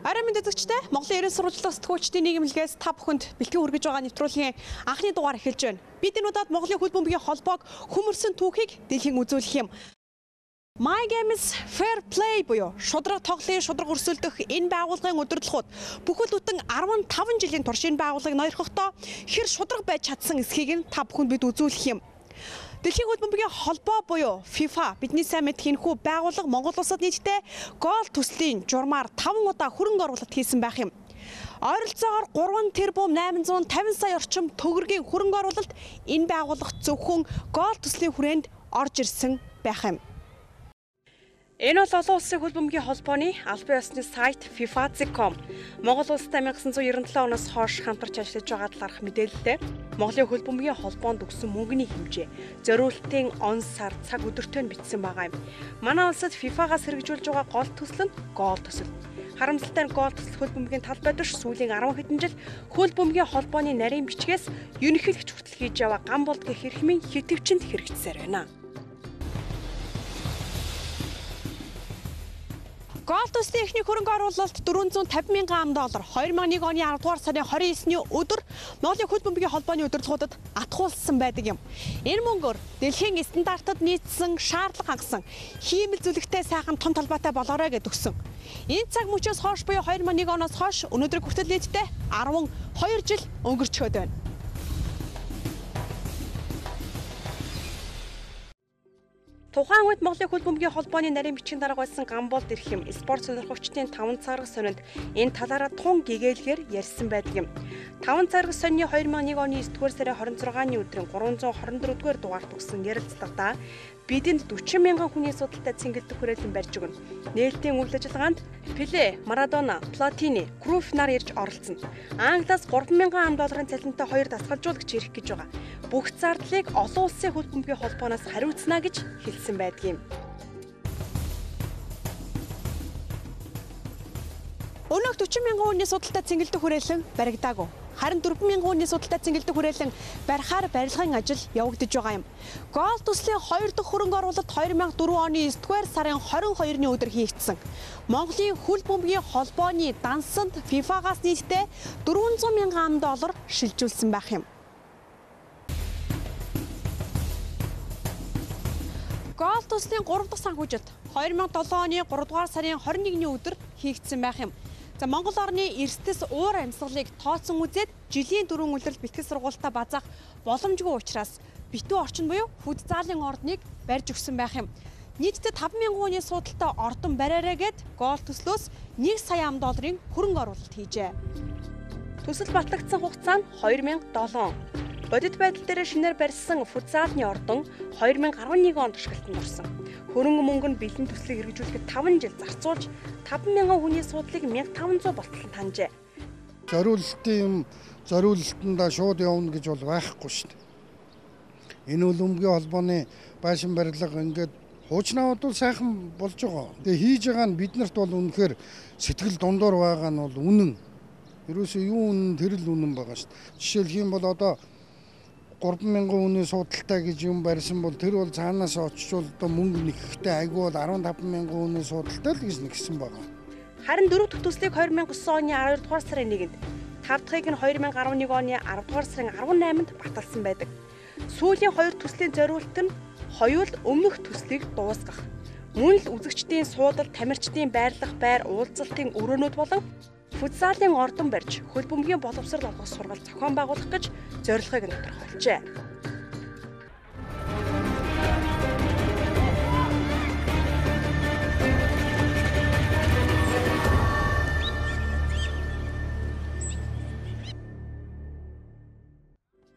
Орой мэнд үзэгчдээ Монголын 90 сурвалжлах сэтгүүлчдийн нийгэмлэгээс та бүхэнд бэлтгэн хүргэж байгаа нэвтрүүлгийн анхны дугаар эхэлж байна. Бид энэ удаад Монголын хөл бөмбөгийн холбоог хөмөрсөн түүхийг дэлхийн үзүүлэх юм. My Game is Fair Play буюу шударга тоглолын шударга өрсөлдөх энэ байгууллагын удирдлагууд бүхэл бүтэн 15 жилийн турш энэ байгууллагыг ноёрхохдоо хэр шударга байж чадсан эсхийг нь та бүхэнд бид үзүүлэх юм. Дэлхийн хөл бөмбөгийн холбоо буюу FIFA бидний сайн мэдэх энэхүү байгууллага Монгол улсад нийтдээ гол төслийн журмаар 5 удаа хөрөнгө оруулалт хийсэн байх юм. Ойролцоогоор 3 тэрбум 850 сая орчим төгрөгийн хөрөнгө оруулалт энэ байгууллага зөвхөн гол төслийн хүрээнд орж ирсэн байх юм. Энэ бол олон улсын хөл бөмбөгийн холбооны албан ёсны сайт FIFA.com. Монгол улстай 1997 оноос хойш хамтарч ажиллаж байгаа талаарх мэдээлэлтэй Монголын хөл бөмбөгийн холбоонд өгсөн мөнгөний хэмжээ, зориултын он сар цаг өдөртөө нь бичсэн байгаа юм. Манай улсад FIFA-гаас хэрэгжүүлж байгаа гол төсөл нь гол төсөл. Харамсалтай нь гол төсөл хөл бөмбөгийн талбай дэш сүүлийн 10 хэдэн жил хөл бөмбөгийн холбооны нарийн бичгээс ерөнхийлөгч хүртэл хийж яваа гам болд гэх эрхмийн хитвчэнд хэрэгжсээр байна. Гол төслийн эхний хөрөнгө оруулалт 450 мянган доллар 2001 оны 10 дугаар сарын 29-ний өдөр Монголын хөл бөмбөгийн холбооны удирдлагуудад атгуулсан байдаг юм. Энэ мөнгөөр дэлхийн стандартад нийцсэн шаардлага хангасан хиймэл зүлэгтэй сайхан том талбайтай болоорой гэж өгсөн. Энэ цаг мөчөөс хойш буюу 2001 оноос хойш өнөөдөр хүртэл нийтдээ 12 жил өнгөрчөөд байна. Тухайн үед Монголын хөл бөмбөгийн холбооны нарийн бичгийн дарга байсан Гамболд Эрхэм спорт сонирхогчдын 5 царга сонинд энэ талаараа тун гэгээлгээр ярьсан байдаг юм. 5 царга сонины 2001 оны 9-р сарын 26-ны өдрийн 324-р дугаарт өгсөн ярилцлагадаа бидэнд 40 мянган хүний судалтай цэнгэлдэх хүрээлэн барьж өгнө. Нээлтийн үйл ажиллагаанд Пеле, Марадона, Платини, Крууф нар ирж оролцсон. Англиас 3 мянган ам долларын цалинтай 2 дасгалжуулагч ирэх гэж байгаа. Бүх зардлыг олон улсын хөл бөмбөгийн холбооноос хариуцна гэж хэлсэн байдаг юм. Өнөөх 40 мянган хүний судалтай цэнгэлдэх хүрээлэн баригдаагүй. Харин 4 мянган хүний судалтай цэнгэлдэх хүрээлэн барихаар барилгын ажил явагдаж байгаа юм. Гол төслийн 2 дахь хөрөнгө оруулалт 2004 оны 9-р сарын 22-ны өдөр хийгдсэн. Монголын хөл бөмбөгийн холбооны дансанд FIFA-гаас нийтдээ 400 мянган ам доллар шилжүүлсэн байх юм. Гол төслийн 3 дахь санхүүжилт 2007 оны 3 дугаар сарын 21-ний өдөр хийгдсэн байх юм. За Монгол орны эрсдэс уур амьсгалыг тооцсон үзээд жилийн 4 улирал бэлтгэл сургуультаа базаах боломжгүй учраас битүү орчин буюу футзалын ордныг барьж өгсөн байх юм. Нийтдээ 5 мянган хүний судалтай ордон бариараа гэд гол төслөөс 1 сая ам долларын хөрөнгө оруулалт хийжээ. Төсөл батлагдсан хугацаа нь 2007 он. Бодит байдал дээр шинээр барьсан футзалны ордон 2011 онд туршилтанд орсон. Хөрөнгө мөнгө нь бэлэн төслийг хэрэгжүүлэхэд 5 жил зарцуулж 5 мянган хүний суудлыг 1500 болтол таньжээ. Зориултын юм зориултандаа шууд явна гэж бол байхгүй шүү дээ. Энэ хөл бөмбөгийн холбооны байшин барилга ингээд хуучнаа бодвол сайхан болж байгаа. Тэгээ хийж байгаа нь биднэрт бол үнэхээр сэтгэл дундуур байгаа нь бол үнэн. Ерөөсөө юу үнэн тэр л үнэн байгаа шүү дээ. Жишээлх юм бол одоо 3 мянган хүний судалтай гэж юм барьсан бол тэр бол цаанаас очичвол одоо мөнгө нэхэхдээ айгүй бол 15 мянган хүний судалтай л гэж нэгсэн байгаа. Харин 4 дахь төслийг 2009 оны 12 дугаар сарын 1-нд, 5 дахьыг нь 2011 оны 10 дугаар сарын 18-нд баталсан байдаг. Сүүлийн 2 төслийн зориулт нь хоёул өмнөх төслийг дуусгах. Мөн л үзэгчдийн суудал, тамирчдын байрлах байр, уулзалтын өрөөнүүд болон футзалын ордон барьж хөл бөмбөгийн боловсрол олгох сургаал зохион байгуулах гэж зорилгыг нь тодорхойлжээ.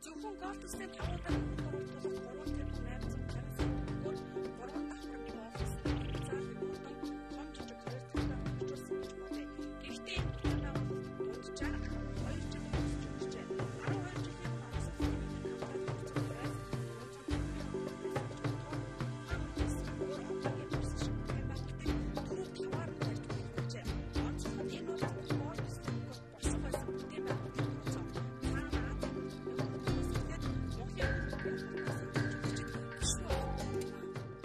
Зөвхөн гол төслийн 5 удаа хөрөнгө оруулалт 3 тэрбум 850 сая төгрөгөөр 3 давхар нэг олон футзалын ордон том жижиг 2 талбай төлөвлөсөн гэж бодъё. Гэхдээ энэ байгууллагууд дунджаар 2 жил өнгөрч өнгөрчээ. 12 жилийн онцлог капитал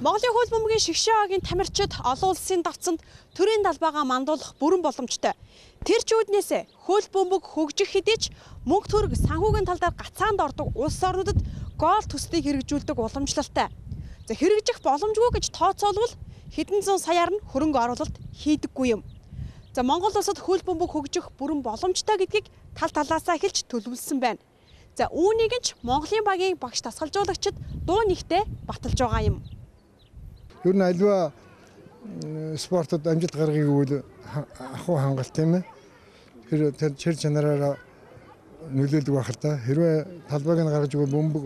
Монголын хөл бөмбөгийн шигшээ багийн тамирчид олон улсын давцанд төрийн далбаагаа мандуулах бүрэн боломжтой. Тэр ч үүднээс хөл бөмбөг хөгжих хэдий ч мөнгө төгрөг санхүүгийн тал дээр гацаанд ордог улс орнуудад гол төслийг хэрэгжүүлдэг уламжлалтай. За хэрэгжих боломжгүй гэж тооцоолвол хэдэн зуун саяар нь хөрөнгө оруулалт хийдэггүй юм. За Монгол улсад хөл бөмбөг хөгжих бүрэн боломжтой гэдгийг тал талаасаа хэлж төлөвлөсөн байна. За үүнийг нь ч Монголын багийн багш дасгалжуулагчид дуу нэгтээ баталж байгаа юм. Ер нь альва спортод амжилт гаргахыг үл ахуй хангалт тийм ээ. Тэр чир чанараараа нөлөөлдөг байх л да. Хэрвээ талбайг нь гаргаж өгөө бөмбөг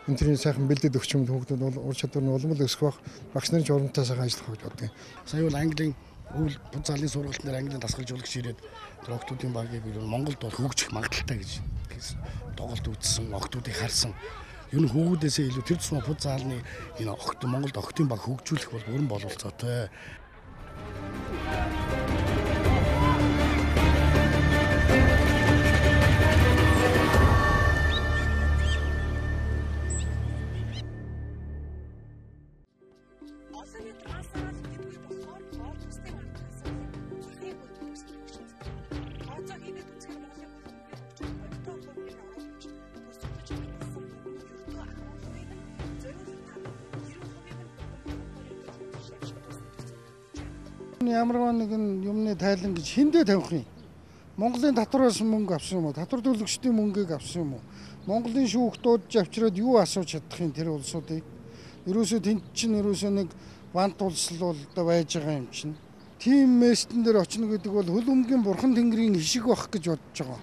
энтрийн сайхан бэлдээд өгч юм хүүхдүүд бол ур чадвар нь улам л өсөх байх. Багш нарын ч урамтай сайхан ажиллах гэж боддог. Сая бол Английн өвөл залын сургалтын дээр Английн дасгалжуулагч ирээд тэр охтуудын багийг Монголд бол хөгжих магадлалтай гэж тоглолт үзсэн, охтуудыг харсан. Ер нь хүүгүүдээсээ илүү тэр тусмаа фут заалны энэ охт Монголд охтын баг хөгжүүлэх бол бүрэн бололцоотой. Ямар нэгэн юмны тайлан гэж хиндэ тавих юм. Монголын татвараас мөнгө авсан юм уу? Татвар төлөгчдийн мөнгийг авсан юм уу? Монголын шүүх дуудаж авчираад юу асууж чадах юм тэр улсуудыг? Ерөөсөө тэнд чинь ерөөсөө нэг вант улс л бол одоо байж байгаа юм чинь. Тим местэн дээр очно гэдэг бол хөл өмгийн бурхан тэнгэрийн хишиг байх гэж бодож байгаа.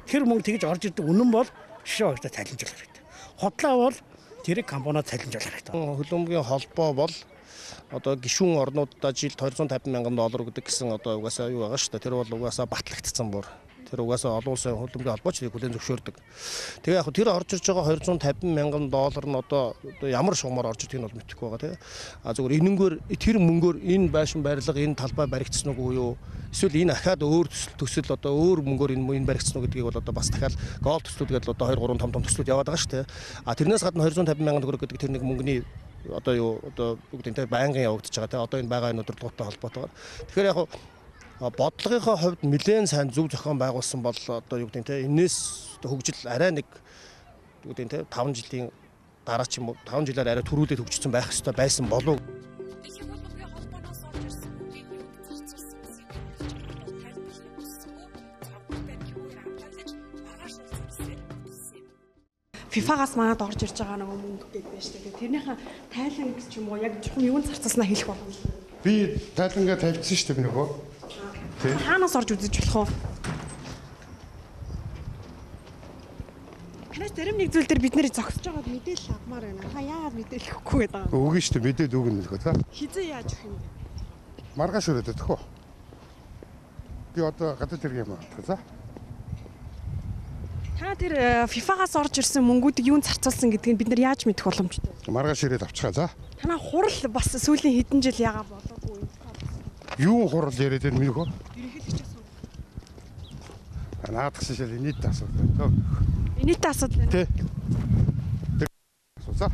Тэр мөнгө тэгж орж ирдэг үнэн бол шишээ багтаа тайланжуулах хэрэгтэй. Худлаа бол тэрийг компаниуд тайланжуулах хэрэгтэй. Хөл өмгийн холбоо бол одоо гишүүн орнуудаа жилд 250 мянган доллар өгдөг гэсэн одоо угаасаа юу байгаа шүү дээ. Тэр бол угаасаа батлагдсан бүр. Тэр угаасаа олон улсын хөл өмгийн холбооч хүлээн зөвшөөрдөг. Тэгээ яг тэр орж ирж байгаа 250 мянган доллар нь одоо ямар шугамар орж ирдгийг нь бол мэдэхгүй байгаа тий. А зүгээр энэнгээр тэр мөнгөөр энэ байшин барилга, энэ талбай баригдсан уу юу? Эсвэл энэ ахаад өөр төсөл одоо өөр мөнгөөр энэ баригдсан уу гэдгийг бол одоо бас дахиад гол төслүүд гэдэг одоо 2 3 том том төслүүд яваад байгаа шүү дээ. А тэрнээс гадна 250 мянган төгрөг гэдэг тэр нэг мөнгөний одоо юу одоо бүгд энэ байнгын явагдаж байгаа тий. Одоо энэ байгаа энэ удирдлагуудтай холбоотойгоор. Тэгэхээр яг бодлогынхоо хувьд нэлээд сайн зөв зохион байгуулсан бол одоо юу гэдэг нь те энээс хөгжил арай нэг юу гэдэг нь те 5 жилийн дараа ч юм уу 5 жилээр арай төрүүлээд хөгжсөн байх ёстой байсан болов. FIFA-гаас манад орж ирж байгаа нөгөө мөнгө гэдэг байна шүү дээ. Тэрнийхээ тайлан гэж юм уу яг чухам юунд зарцуулснаа хэлэх боломж. Би тайлангаа тавьчихсан шүү дээ нөгөө. Хаанаас орж үзэж болох вэ? Танаас зарим нэг зүйл дээр бид нэр зогсож байгаад мэдээлэл авмаар байна. Та яагаад мэдээлэл өгөхгүй гэдэг юм? Өгнө шүү дээ, мэдээд өгнө нөхөө та. Хизээ яаж өгөх юм бэ? Маргааш өрөөд өгөх үү? Би одоо гадаад хэрэг юм аа. За. Та тэр FIFA-гаас орж ирсэн мөнгүүдийг юунд зарцуулсан гэдгийг бид нар яаж мэдэх боломжтой? Маргааш ирээд авчихаа за. Танаа хурал бас сүүлийн хэдэн жил яагаад болоогүй юм? Юу хурал яриад байна минийхөө? Ерөнхийлөгчөөс асуу. Наадах шишэл нийт асуудал. Нийт асуудал байна. Тий. Асууса.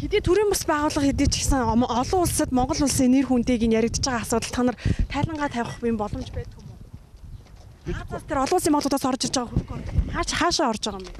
Хэдий төрийн бас байгууллага хэдий ч гэсэн олон улсад Монгол улсын нэр хүндийг нь яригдж байгаа асуудал та нар тайлангаа тавих юм боломж байдаг юм уу? Хаацаас тэр олон улсын молуудаас орж ирж байгаа хөрөнгө оруулалт хаашаа орж байгаа юм бэ?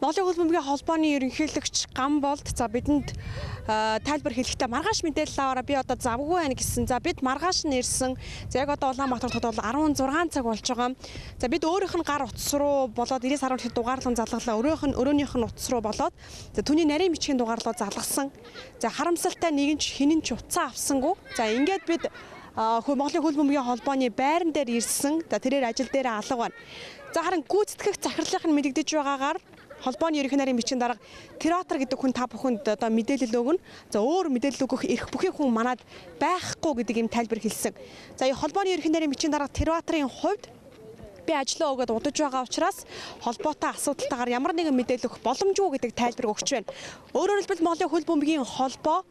Монголын хөл бөмбөгийн холбооны ерөнхийлөгч Гамболд за бидэнд тайлбар хэлэхдээ маргааш мэдээлэл аваараа би одоо завгүй байна гэсэн. За бид маргааш нь ирсэн. За яг одоо Улаанбаатар хотод бол 16 цаг болж байгаа. За бид өөрийнх нь гар утас руу болоод 90-10 дугаарлан залгалаа. Өрөөнийх нь утас руу болоод за түүний нарийн бичгийн дугаар руу залгасан. За харамсалтай нэгэн ч хинэн ч утсаа авсангүй. За ингээд бид Монголын хөл бөмбөгийн холбооны байран дээр ирсэн. За тэрээр ажил дээр алга байна. За харин гүйцэтгэх захирлынх нь мэдэгдэж байгаагаар Холбооны ерөнхий нарийн бичгийн дарга Театр гэдэг хүн та бүхэнд одоо мэдээлэл өгнө. За өөр мэдээлэл өгөх эрх бүхий хүн манад байхгүй гэдэг юм тайлбар хэлсэн. За холбооны ерөнхий нарийн бичгийн дарга Театрын хувьд би ажлаа өгөөд удаж байгаа учраас холбоотой асуудалтайгаар ямар нэгэн мэдээлэл өгөх боломжгүй гэдэг тайлбар өгч байна. Өөрөөр хэлбэл Монголын хөл бөмбөгийн холбоо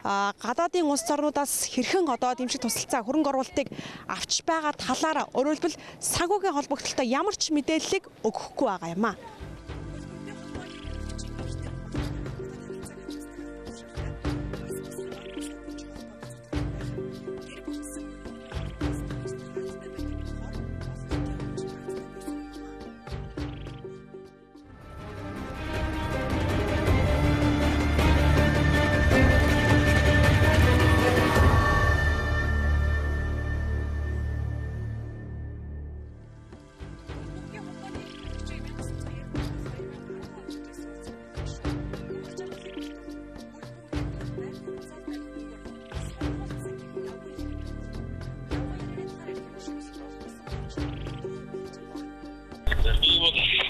гадаадын улс орнуудаас хэрхэн одоо дэмжих тусалцаа хөрөнгө оруулалтыг авч байгаа талаар өөрөөр хэлбэл санхүүгийн холбогдлолтой ямар ч мэдээллийг өгөхгүй байгаа юм а.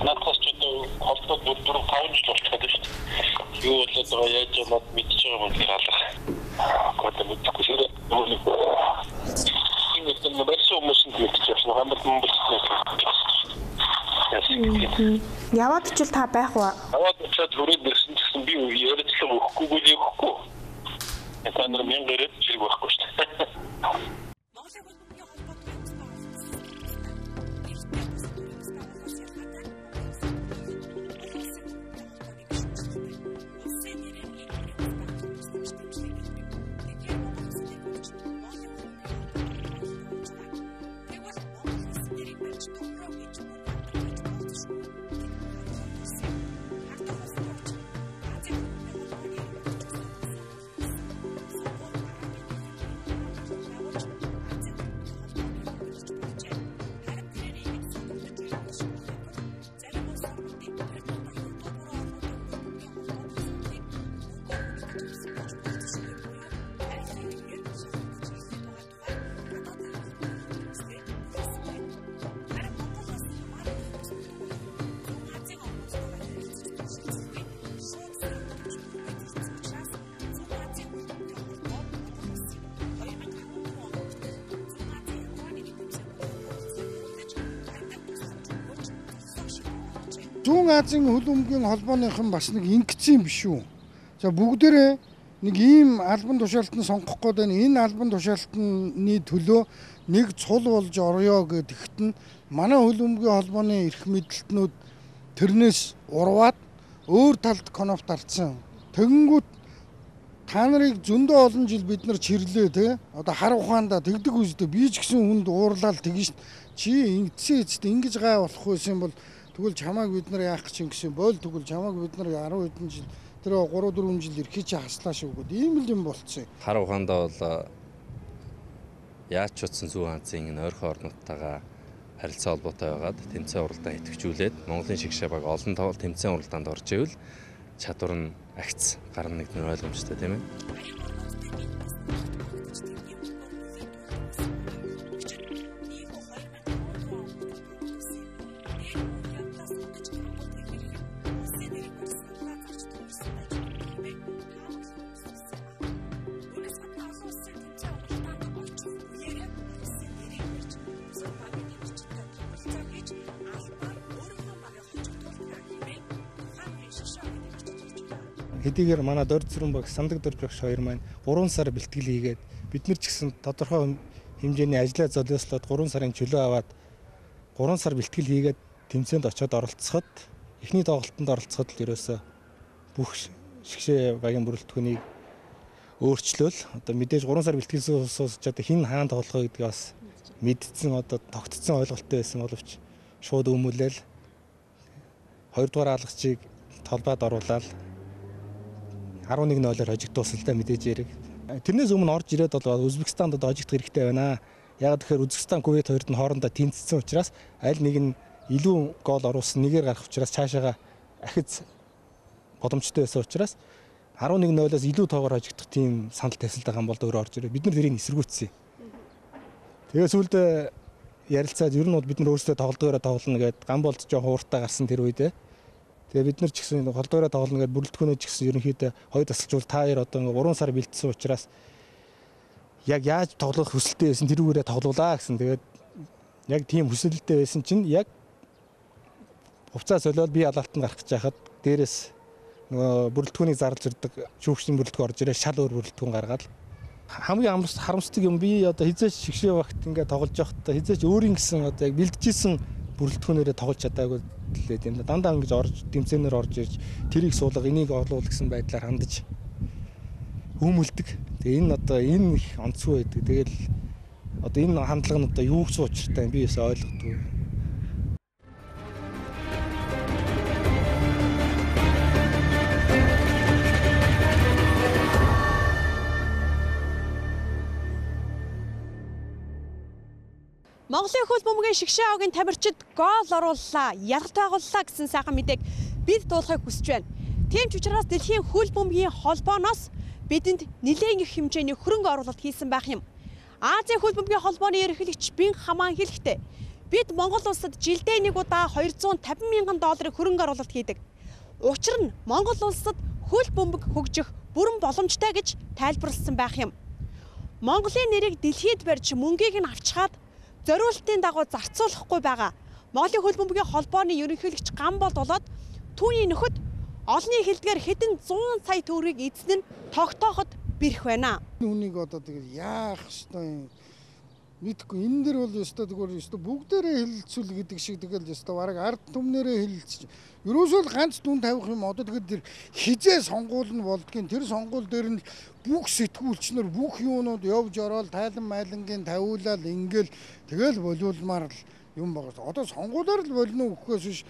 Надаас ч одоо холбоод бүр 4-5 жил болчиход байна шүү дээ. Юу болоод байгаа яаж болоод мэдчихэж байгаа юм хэрэг алга. Одоо мэдэхгүй ширээ нөгөө нэг юм нэг барьсан хүмүүс нь мэдчихэж байна. Хамбал Монгол Яваад очил та байх уу? Яваад очиад хүрээд ирсэн ч гэсэн би ярилцлага өгөхгүй л өгөхгүй. Та нар 1000 ирээд зэрэг байхгүй шүү дээ. Зүүн Азийн хөл бөмбөгийн холбооныхан бас нэг ингэсэн юм биш үү? За бүгдээрээ нэг ийм албан тушаалтан сонгох гээд байна. Энэ албан тушаалтны төлөө нэг цул болж орё гэдэгт нь манай хөл бөмбөгийн холбооны эрх мэдэлтнүүд тэрнээс урваад өөр талд кнопт дарсан. Тэгэнгүүт та нарыг зөндөө олон жил бид нар чирлээ те. Одоо хар ухаандаа тэгдэг үстэй би ч гэсэн хүнд уурлал тэгэн шин. Чи ингэсэн эцэст ингэж гай болох байсан бол тэгвэл чамааг бид нар яах гэж ингэсэн бойл тэгвэл чамааг бид нар 10 хэдэн жил тэр 3 4 жил эрхий чи хаслаа шүү гэд ийм л юм болцсон. Хар ухаандаа бол яаж ч утсан зүүн Азийн энэ ойрхон орнуудтайгаа харилцаа холбоотой байгаад тэмцээн уралдаан идэвхжүүлээд Монголын шигшээ баг олон тоглолт тэмцээн уралдаанд орж ивэл чадвар нь агц гарна гэдэг нь ойлгомжтой тийм ээ. Хэдийгээр манай Дорж Зүрэн баг, Сандаг Дорж багш хоёр маань 3 сар бэлтгэл хийгээд бид нар ч гэсэн тодорхой хэмжээний ажлаа золиослоод 3 сарын чөлөө аваад 3 сар бэлтгэл хийгээд тэмцээнд очиод оролцоход эхний тоглолтод оролцоход л ерөөсөө бүх шигшээ багийн бүрэлдэхүүнийг өөрчлөөл одоо мэдээж 3 сар бэлтгэлсэн улсаас ч одоо хин хаан тоглох вэ гэдгийг бас мэдсэн одоо тогтцсон ойлголттой байсан боловч шууд өмүүлээл хоёрдугаар алгачийг толбаад оруулаад 11-0-оор хожигдуулсан л да мэдээж яриг. Тэрнээс өмнө орж ирээд бол Узбекистанд одоо хожигдох хэрэгтэй байна. Яг тэгэхээр Узбекистан Кувейт хоёрт нь хоорондоо тэнцсэн учраас аль нэг нь илүү гол оруулсан нэгээр гарах учраас цаашаага ахиц боломжтой байсан учраас 11-0-оос илүү тоогоор хожигдох тийм санал тавьсалтай байгаа юм бол өөрөө орж ирээ. Бид нар тэрийг эсэргүүцсэн. Тэгээ сүүлд ярилцаад ер нь бол бид нар өөрсдөө тоглодгоороо тоглоно гэдээ Гамболд жоохон ууртай гарсан тэр үедээ. Тэгээ бид нар ч гэсэн холдоороо тоглоно гэдээ бүрэлдэхүүнээ ч гэсэн ерөнхийдөө хоёр тасалжуул та хоёр одоо ингээ 3 сар бэлдсэн учраас яг яаж тоглох хүсэлтэй байсан тэрүүгээрээ тоглуулаа гэсэн. Тэгээд яг тийм хүсэлтэй байсан чинь яг хувцас солиод би алаалтанд гарах гэж байхад дээрээс нөгөө бүрэлдэхүүнийг зарлж ирдэг шүүгчний бүрэлдэхүүн орж ирээ шал өөр бүрэлдэхүүн гаргаад хамгийн харамсдаг юм би одоо хизээч шигшээ багт ингээ тоглож байхдаа хизээч өөрийн гэсэн одоо яг бэлджсэн бүрэлдэхүүнээрээ тоглож чадаагүй лээ юм да. Дандаа ингэж орж тэмцээнээр орж ирж тэрийг суулга энийг орлуул гэсэн байдлаар хандаж өмөлдөг. Тэгээ энэ одоо энэ их онцгой байдаг. Тэгэл одоо энэ хандлага нь одоо юу гэсэн учиртай юм би бас ойлгодгүй. Монголын хөл бөмбөгийн шигшээ авгийн тамирчид гол орууллаа, ялалт байгууллаа гэсэн сайхан мэдээг бид дуулахыг хүсэж байна. Тийм ч учраас дэлхийн хөл бөмбөгийн холбооноос бидэнд нэлээн их хэмжээний хөрөнгө оруулалт хийсэн байх юм. Азийн хөл бөмбөгийн холбооны ерөнхийлөгч Бин Хамаан хэлэхдээ бид Монгол улсад жилдээ нэг удаа 250 мянган долларын хөрөнгө оруулалт хийдэг. Учир нь Монгол улсад хөл бөмбөг хөгжих бүрэн боломжтой гэж тайлбарласан байх юм. Монголын нэрийг дэлхийд барьж мөнгийг нь авчхаад зориултын дагуу зарцуулахгүй байгаа. Монголын хөл бөмбөгийн холбооны ерөнхийлөгч Гамболд болоод түүний нөхөд олонний хэлдгээр хэдэн 100 сая төгрөгийг эзэн нь тогтооход бэрх байна. Үнийг одоо тэгэл яах ёстой юм мэдгүй. Энэ дэр бол ёстой зүгээр ёстой бүгдээрээ хэлэлцүүл гэдэг шиг тэгэл ёстой бараг ард түмнэрээ хэлэлцэж. Ерөөсөө л ганц дүн тавих юм одоо тэгэл тэр хизээ сонгуул нь болдгийн тэр сонгуул дээр нь бүх сэтгүүлчнэр бүх юунууд явж ороод тайлан майлангийн тавиулаад ингээл тэгэл болиулмаар л юм байгаа. Одоо сонгуулаар л болно гэхээс биш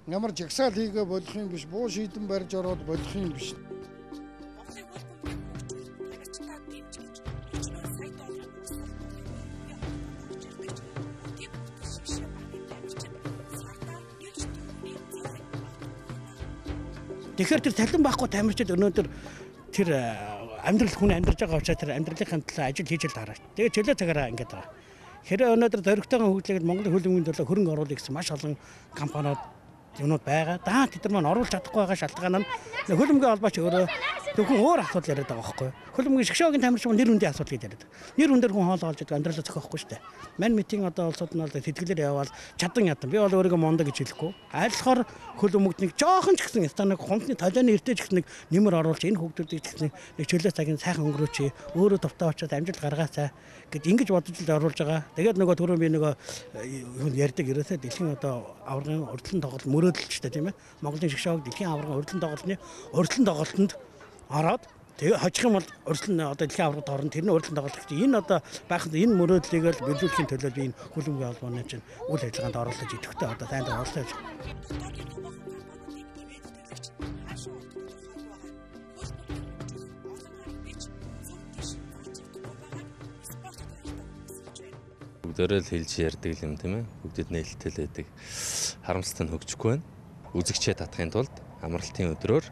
ямар жагсаал хийгээ болох юм биш, буу шийдэн барьж ороод болох юм биш. Тэгэхээр тэр цалин байхгүй тамирчид өнөөдөр тэр амьдрал хүн амьдарч байгаа учраас тэр амьдралын төлөө ажил хийж л хараа. Тэгээ чөлөө цагаараа ингээд байгаа. Хэрэг өнөөдөр зоригтойгон хөгжлөд Монголын хөл бөмбөгийн төлөө хөрөнгө оруулах гэсэн маш олон компаниуд юмнууд байгаа. Даа тэд нар маань оруулж чадахгүй байгаа шалтгаан нь хөл бөмбөгийн холбооч өөрөө зөвхөн өөр асуудал яриад байгаа байхгүй юу? Хөл бөмбөгийн шгшөөгийн тамирчин нэр хүндийн асуудал гэж яриад. Нэр хүндээр хүн хоол олж амьдралаа зохиохгүй шүү дээ. Мань мэтийн одоо улсууд нь бол тэтгэлээр яваал чадан ядан. Би бол өөрийгөө мундаг гэж хэлэхгүй. Айлхаар хөл бөмбөгт нэг жоохон ч гэсэн станаг хумсны толионы эртээ ч гэсэн нэг нэмэр оруулж энэ хүүхдүүдийг ч гэсэн нэг чөлөө цагийн сайхан өнгөрөөч өөрөө товтоо очиод амжилт гаргаасай гэж ингэж бодож л оруулж байгаа. Тэгээд нөгөө түрүүн би нөгөө юм ярьдаг ерөөсөө дэлхийн одоо аваргын урьдчилан тоглолт мөрөөдөлчтэй тийм ээ. Монголын шгшөөг дэлхийн аваргын урьдчилан тоглолтны урьдчилан тоглолтод ороод тэгээ хожих юм бол урьдчилан одоо дэлхийн аваргад орно. Тэрний урьдчилан тоглолт гэж энэ одоо байхад энэ мөрөөдлийг л биелүүлэхийн төлөө би энэ хөл бөмбөгийн холбооны чинь үйл ажиллагаанд оролцож идэвхтэй одоо танд оролцож. Бүгдээрээ л хэлж ярьдаг юм тийм ээ. Бүгдэд нээлттэй л байдаг. Харамсалтай нь хөгжихгүй байна. Үзэгчээ татахын тулд амралтын өдрөөр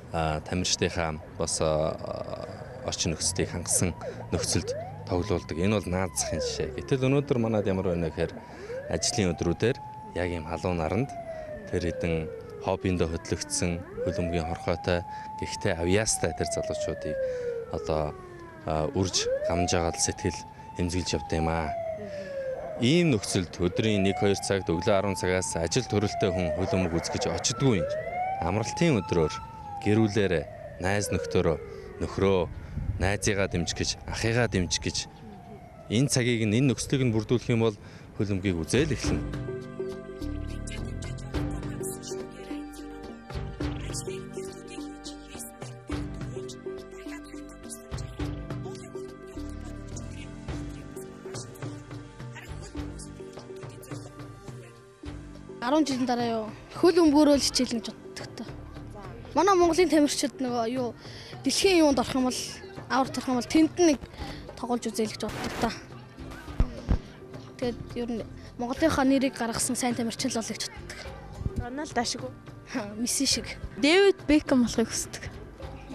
тамирчдынхаа бас орчин нөхцөлийг хангасан нөхцөлд тоглуулдаг. Энэ бол наад захын жишээ. Гэтэл өнөөдөр манад ямар байна гэхээр ажлын өдрүүдээр яг ийм халуун наранд тэр хэдэн хоббиндоо хөдлөгдсөн хөлбөмбөгийн хорхойтой гэхдээ авьяастай тэр залуучуудыг одоо үрж гамж агаад сэтгэл эмзэглэж явд юм аа. Ийм нөхцөлд өдрийн 1-2 цагт өглөө 10 цагаас ажил төрөлтэй хүн хөлбөмбөг үзэх гэж очдгүй юм. Амралтын өдрөөр гэр бүлээрээ найз нөхрөө найзыгаа дэмжих гэж, ахыгаа дэмжих гэж энэ цагийг нь энэ нөхцөлийг нь бүрдүүлэх юм бол хөлбөмбөгийг үзээл эхэлнэ. Жилийн дараа юу хөл бөмбөгөөрөө л хичээлнэ гэж боддог та. Манай Монголын тамирчид нөгөө юу дэлхийн юунд орох юм бол аварт орох юм бол тэнд нэг тоглож үзээл гэж боддог та. Тэгээд ер нь Монголынхаа нэрийг гаргасан сайн тамирчин л болъё гэж боддог. Роналдо шиг үү? Месси шиг. Дэвид Бекхэм болохыг хүсдэг.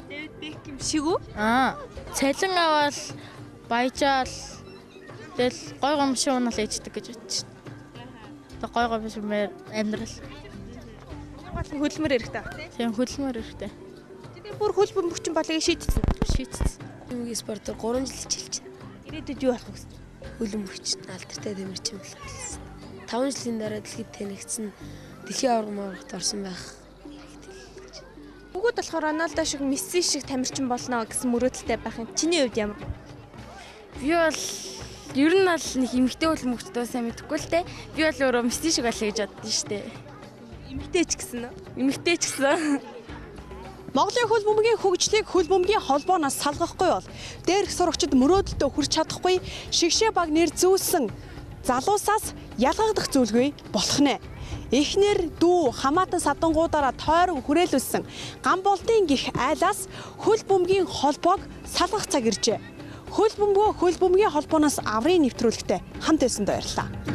Дэвид Бекхэм шиг үү? Аа, цалин аваад баяжаал тэгэл гой гомшин унаал ээждэг гэж бодчих. Гой гомшин амьдрал. Хамгийн гол нь хөдөлмөр хэрэгтэй баг тий. Тийм, хөдөлмөр хэрэгтэй. Тэгээ бүр хөл бөмбөгчин болыг шийдсэн. Шийдсэн. Бөмбөгийн спортоор 3 жил хичээлж байна. Ирээдүйд юу болох вэ гэж? Хөл бөмбөгчин, алдартай тамирчин болох гэсэн. 5 жилийн дараа дэлхийд танигдсан, дэлхийн аварга маваргад орсон байх. Бүгд болохоор Роналдо шиг, Месси шиг тамирчин болно гэсэн мөрөөдөлтэй байх юм. Чиний хувьд ямар? Би бол ер нь бол нэг эмэгтэй хөл бөмбөгчдөө сайн мэдэхгүй л те. Би бол өөрөө Месси шиг болъё гэж боддоо штэ. Эмэгтэй ч гэсэн үү? Эмэгтэй ч гэсэн. Монголын хөл бөмбөгийн хөгжлийг хөл бөмбөгийн холбооноос салгахгүй бол дээрх сурагчид мөрөөдөлтөд хүрч чадахгүй, шигшээ баг нэр зүүлсэн залуусаас ялгагдах зүйлгүй болох нэ. Эхнэр дүү хамаатан садангуудаараа тойрон хүрээлүүлсэн Гамболдын гих айлаас хөл бөмбөгийн холбоог салгах цаг иржээ. Хөл бөмбөгөө хөл бөмбөгийн холбооноос аврын нэвтрүүлэгтээ хамт байсанд баярлалаа.